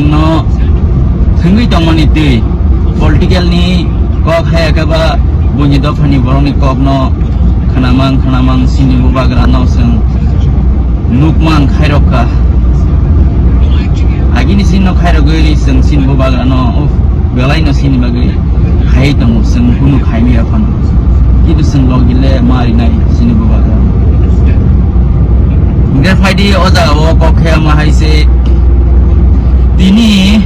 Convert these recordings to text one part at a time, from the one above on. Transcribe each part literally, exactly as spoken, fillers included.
No thwngwi tongmani twi political ni kok hai khe ba buini dopha ni borok ni kok no khwnamang khwnamang sini bubagra no chwng nukmang khairok kha. Agini sini no khairogwi chwng sini bubagra no, uh, belai no sini bagwi hai tongo chwng kunu khaimya phano. Kitu chwng logi le ma rinai sini bubagra. Hingke phaidi o jaga o kok khe ma hai se tini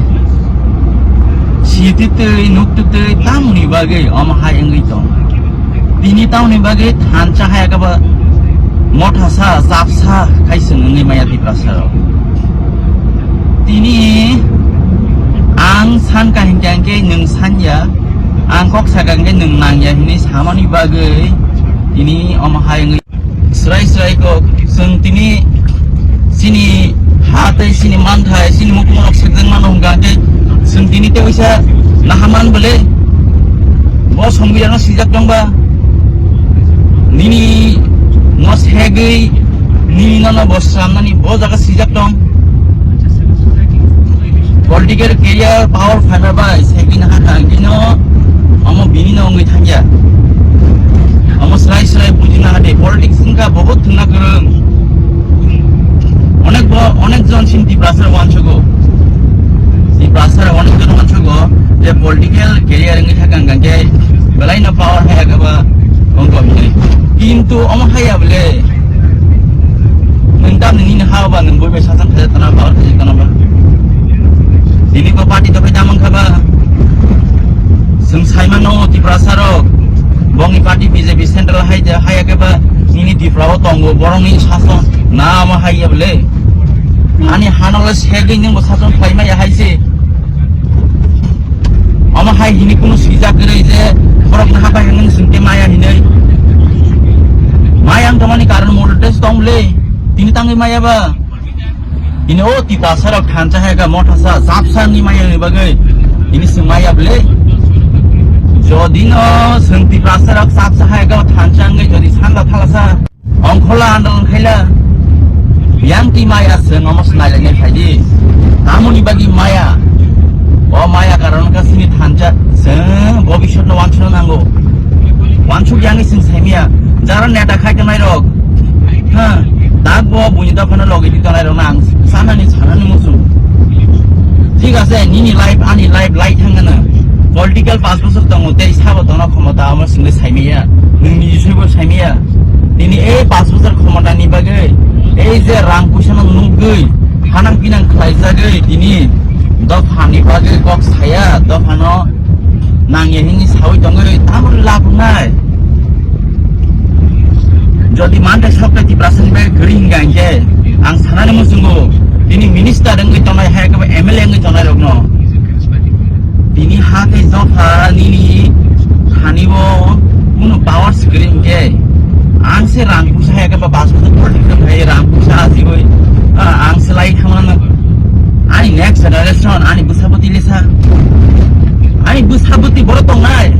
si twi twi nuk twi twi tamoni bagwi omo hai wngwi tong. Tini tamoni bagwi thansa hai khe ba mothasa chapsa khai chwng wngwi maya Tiprasa rok. Tini ang san kaham khe nwng sanya, ang kok saka hingke nwng nangya hinwi samani bagwi tini omo hai wngwi srai srai kok chwng tini sini ha tei sini manthai sini mukmorok sekjak mano hingka hingke chwng tini tei waisa nahaman bole bo songwiyano sijak tongba nini no segwi nini nono bo sramnani bo jaga sijak tong. Political career power phaima bai second haka hingkhe no omo bini no wngwi thangya. Omo srai srai bujina hade politics wngkha bohot thwngna kwrwng. Onek bo onek jon sin Tiprasa wansugo. Tiprasa onek jon wansugo je political career wngwi thangkha hingkhe belai no power hai khe ba wngkha bini. Kintu omo haiya bole nwng tamni nini ha ba nwng bui bai sasang khaja tana ba or khaja tana ba. Tini ba party to khaja mang kha ba. Chwng sai mano Tiprasa rok. Bongni party B J P central hai ja, hai ya khe ba nini Tripura o tongo borok ni sason na ma hai ya bole. Ani hano le segwi nwng bo sason khlai ma ya hai se. Omo hai hini kunu swijak kwrwi je borok no hapai hwnwi swngte maya hinwi. Maya wng tongmani karon motor test tong bwle. Tini tangwi maya ba. Ini o Tiprasa rok thansa hai ga mothasa chapsa ni maya ni bagwi. Ini swng maya bwle. Jodi no swng Tiprasa rok chapsa hai ga thansa wngwi jodi sanda thalasa. Ongkhola andolon khaila. Yang ti maya se ngomos nailainai phaidi. Tamoni bagi maya. O maya karon ka sini thansa se bobisot no wansukna nango. Wansuk yang sing saimia. Jara neta khai tongnai rok. Ha. Dak bo buni dophano logi di tongnai rok nang. Sanani sanani musung. Thik ase, nini life ani life lai thangana. Political pas bosor tongo tei sabo tono khomota amo singli saimia. Nini jisuibo saimia. Nini ei pas bosor khomotani bagwi, ei je rang puisano nugwi, hanang pinang khlaijagwi, tini dophani bagwi kok saya, dophano nangya hini sawi tongwi, tamoni lab wngnai. Jodi mante sokte Tiprasani bagwi kwrwi hingka hinkhe, ang sanani muchungo, tini minister wngwi tongnai, hai khe M L A wngwi tongnai rokno. Tini ha tei dopha nini thani o kunu power se kwrwi hinkhe ang se rang puisa hai khe ba bas puisa politics khai rang puisa ajiwi, ah, ang se lai thangmano. Ani next generation ani bwsa bwtwi lesa. Ani bwsa bwtwi borok tongnai.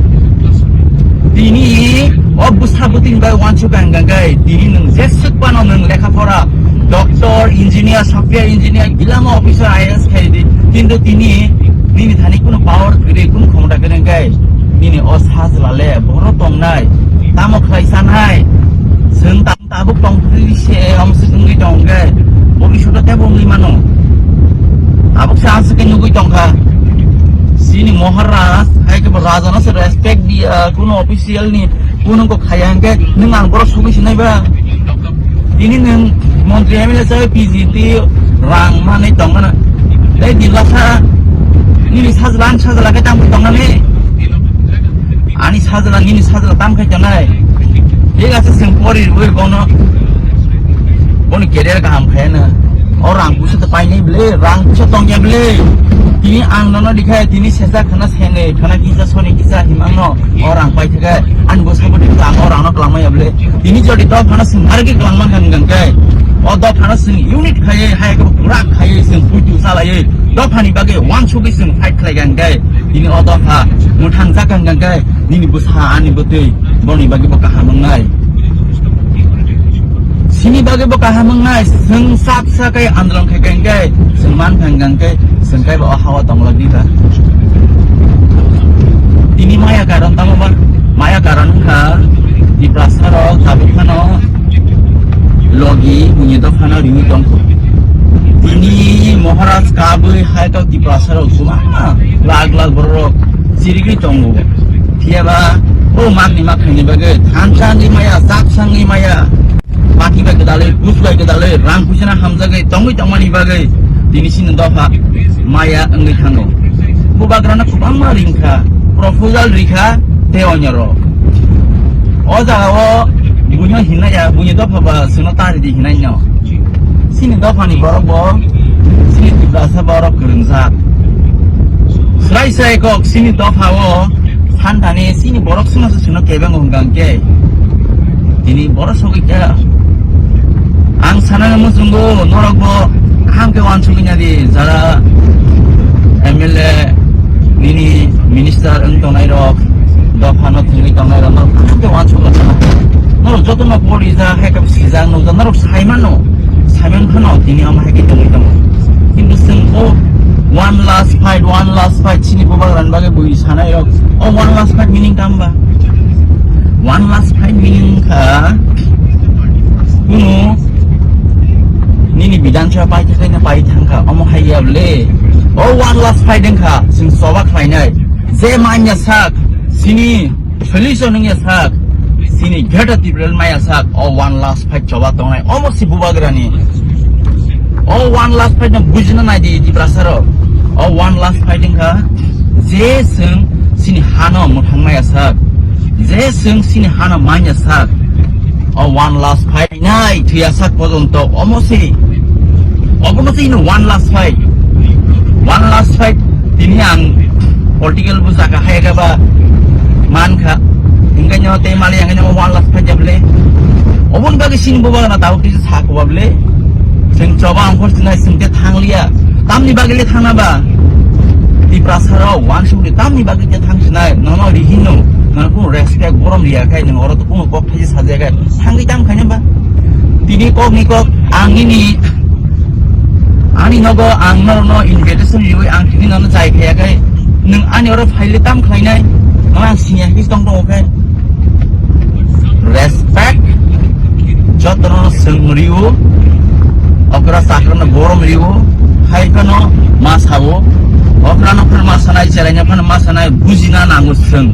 Tini o bwsa bwtwi ni bai wansuk ang gangkai. Tini nwng jeswk phano nwng lekha pora doctor, engineer, software engineer, gilamo officer, I A S khai di. Kintu tini nini thani kuno power kwrwi, kuno khomota kwrwi hwnkhe nini o sajla le bono tongnai. Tamo khlai sanai? Chwng ta-, tabuk tong phri se, om se wngwi tong hwnkhe bobishoto tebo wngwi mano. Tabuk se ang se khe nugwi tongkha. Chini Maharaj, hai khe bo raja no se respect diya, kuno official ni kuno ko khaya hwnkhe nwng ang borok sugwi sinai ba? Tini nwng montri M L A chawi P G T rang manwi tongmana. Tei dilasa nini sajla ani sajla khe tangwi tongnani? Ani sajla nini sajla tam khai tongnai? Thik ase, chwng pori rwui bono, boni career kaham khaina. O rang puisa to painai bwle, rang puisa tongya bwle. Tini ang nono dikhai, tini sesa khana sene, khana kisa soni kisa himangno. O rang pai theke, ani bwskango tini ang o rangno kwlangmaya bwle. Tini jodi dophano chwng arwi kwlangmang kha hwnkhe, o dophano chwng unit khaiwi, hai khe pura khaiwi chwng puitu chalaiwi, dophani bagwi wansugwi chwng fight khlai kha hwnkhe, tini o dopha mwthangjak kha hwnkhe, nini bwsa ani bwtwi boni bagwi bo kaham wngnai. Ini bagwi bo kaham wngnai, chwng sak sakai andolon khai kai hwnkhe, chwng man phai hwnkhe, chwng kaibo o hao tongla diba. Tini maya karon tamo ba? Maya karon wngkha, Tiprasa rok tabuk phano logi buini dophano riwi tongkho. Tini Maharaj kabwi hai kok Tiprasa rok kwbangma lakh lakh borok chirigwi tongo. Phiyaba o makni makhaini bagwi thansa wngwi maya, chapsa wngwi maya. Party bai gwdalwi, buj bai gwdalwi, rang puisano hamjagwi tongwi tongmani bagwi tini chini dopha maya wngwi thango. Bubagrano kwbangma ringkha, proposal rikha tei onyorok. O jagao buino hinaya, buini dopha ba chwngno ta ridi hinai no. Chini dophani borok bo, chini Tiprasa borok kwrwngjak. Swrai swrai kok chini dophao Santani chini borok songno se chwngno kebengo hwnkha hwnkhe, tini borok sogwi khe ang sanani muchungo norokbo kaham khe uansugwi nadi, jara M L A, nini minister wng tongnai rok, dophano thwngwi tongnai rok, norok kaham khe uansukwi norok jotono pori ja, hai khe sijak nukjak, norok saimano, saiman phano tini omo hai khe tongwi tongo. Kintu chwng o one last fight, one last fight, chini bubagrani bagwi bui sanai rok. O one last fight meaning tamo ba? One last fight meaning wngkha kunu nini Bidhan Sabha pai thangkha na pai thangkha, omo hai ya bole. O one last fight wngkha, chwng choba khlainai. Je manya sak, chini solution wngya sak, chini Greater Tipraland maya sak, o one last fight choba tongnai, omo si bubagrani. O one last fight no bujina nai di Tiprasa rok. O one last fight wngkha, je chwng chini hano mwthang maya sak, je chwng chini hano manya sak, o one last fight nai thwiya sak pojonto omo se, obono se ino one last fight, one last fight. Tini ang political bo jaga hai ba mankha, hingkhe no tei mali ang no one last fight jable. Oboni bagwi sini bo bagana tao kisa sa ko bable. Sing choba ang khorsi nai sing te thangliya. Tamni bagwi le thangna ba? Tiprasa rok uansuk ni tamni bagwi te thang sinai. Nono rihino, nono ko respect borom riya khai, nang oro to kuno kok thaisa sajagwi thangwi tam khaina ba? Tini kok ni kok ang nini, ani nogo ang norokno invitation riwi ang tini nono chai khaya khai, nwng ani oro phaile tam khlainai? Nono ang siniya kis tong tongo khai. Respect, jotono swng riwo, okra sakrano borom riwo, hai phano ma sawo, okrano phano ma sanai, chelaino phano ma sanai, bujina nango swng.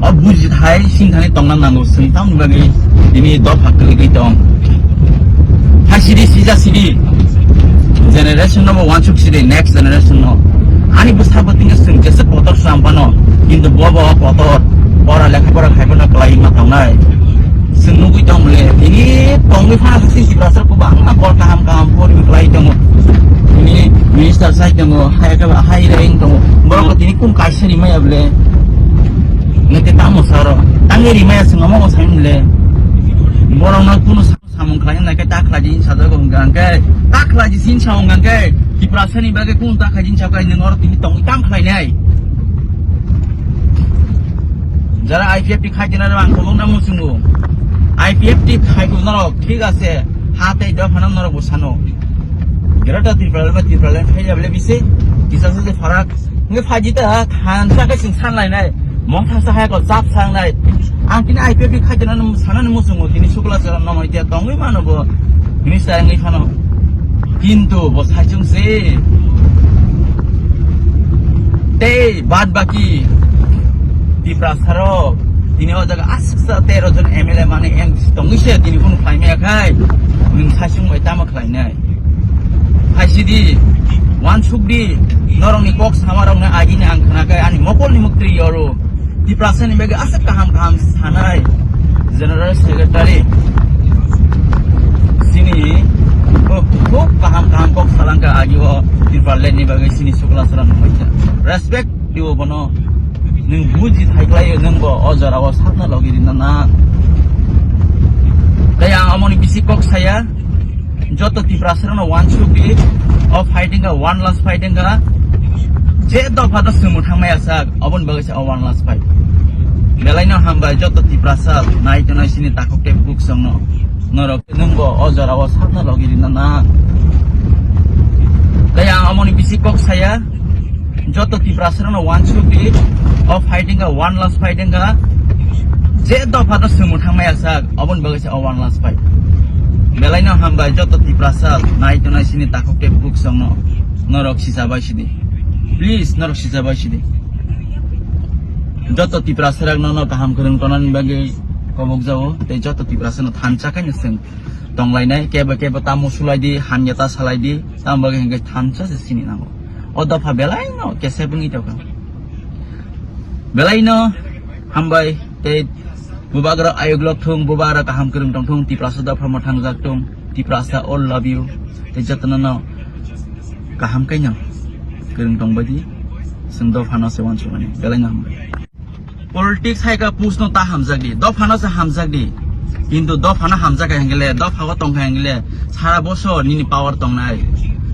O buji thai singthani tongna nango, sing tamni bagwi tini dopha kwlwigwi tong. Hai sidi, sija sidi. Generation no bo wansuk sidi, next generation no. Ani bwsa bo tingkhe sing jesa kotor slam phano, kintu bo bo kotor, pora lekha pora khai phano kwlai ma tongnai. Sing nugwi tong le, tini tongwi phano sing Tiprasa kwbangma kol kaham kaham pori kwlai tongo. Tini minister sai tongo, hai khe hai reng tongo. Borok tini kum kaisa ni maya ble. Nete tamo saro. Tangi rimaya sing omo ko saimle. Borok no kunu sa-, samung khlai nai khe ta khlai jin sa jago hwnkha hwnkhe. Ta khlai jin sa hwnkha hwnkhe. Tiprasa ni bagwi kunu ta khlai jin sa khlai nwng oro tini tongwi tam khlai nai. Jara I P F T khai jina ang kolong na muchungo. I P F T khai ko norok thik ase. Ha tei dopha no norok bo sano. Greater Tipraland ba Tipraland khai jable bisi. Kisa se farak. Nge phaji ta thansa khe chwng san lainai. Mong thansa hai ko chap sang nai. Ang tini I P F T khai jana nung sana nung muchungo tini sukla chwla nong ite tongwi mano bo. Minister wngwi phano. Kintu bo saichung se. Tei bad baki Tiprasa rok tini o jaga aswksa tero jon M L A mane M C tongwi se tini kunu khlai maya khai. Nung saichung bai tamo khlainai. Phaisidi, wansukdi, norokni kok samarokno agini ang khnakai, ani mokolni muktwi yoro. Tiprasani bagwi aswk kaham kaham sanai General Secretary sini khub, khub kaham kaham kok salangka agi o Tipralandni bagwi sini sukla sora nungbaikha. Respect dibo bono. Nwng buji thaiklai nwngbo o jorao sakna logi rina na. Tei ang amoni bisi kok saya. Joto Tiprasarano wansuk di, o fighting ka, one last fighting ka, je dopha to swmung thangmaya sak, oboni bagwi se o one last fight. Belai no hambai joto Tiprasa, nai to nai sini takhuk tei buk songno. Norok nungbo o jorao sakna logi rina na. Tei ang amoni bisi kok saya, joto Tiprasa rokno wansuk di, o fighting ka one last fighting ka, je dopha no sumung thangmaya sak, oboni bagwi se o one last fight. Belai no hambai joto Tiprasa nai tongnai sini takhuk tei bukhuk songno, norok sisa bai sidi. Please, norok sisa bai sidi. Joto Tiprasa rok nono kaham kwrwng tonani bagwi kobok jao, tei joto Tiprasa no thansa khaino chwng tonglainai, kebo kebo tamo sulai di, hamya ta salai di, tamo bagwi hwnkhe thansa se sini nango. O dopha belai no kesep wngwi tongkha. Belai no hambai tei bubagra ayuk lok thung, bubagra kaham kwrwng tong thung, Tiprasa dopha mo thangjak thung, Tiprasa all love you, tei jotono no kaham kaino kwrwng tong bai di, chwng dopha no se wansuk mani, belai no hambai. Politics hai ka post no ta hamjak di, dopha no se hamjak di. Kintu dopha no hamjak hai hingkhe le, dopha o tong hai hingkhe le, sara bosor nini power tongnai.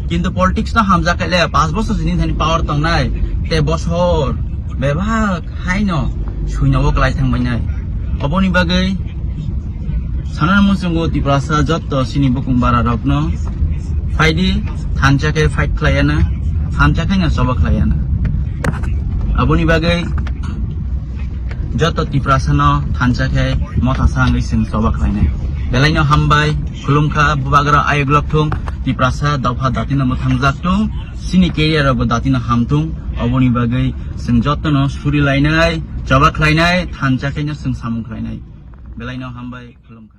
Kintu politics no hamjak hai le, pas bosor se nini thani power tongnai. Te bosor bebak hai no suino o klai thang bai nai. Oboni bagwi sanani muchungo Tiprasa jotto sini bukung bara rok no phai di, thansa khe fight khlai ya na, thansa khe no choba khlai ya na. Aboni bagwi joto Tiprasa no thansa khe motha sa wngwi chwng choba khlainai. Belai no hambai, khulumkha, bubagra ayuk lok thung, Tiprasa dopha dati no mwthangjak thung, chini career rok bo dati no ham thung, oboni bagwi chwng joto no suri lainai, choba khlainai, thansa khe no chwng samung khlainai. Belai no hambai, khulumkha.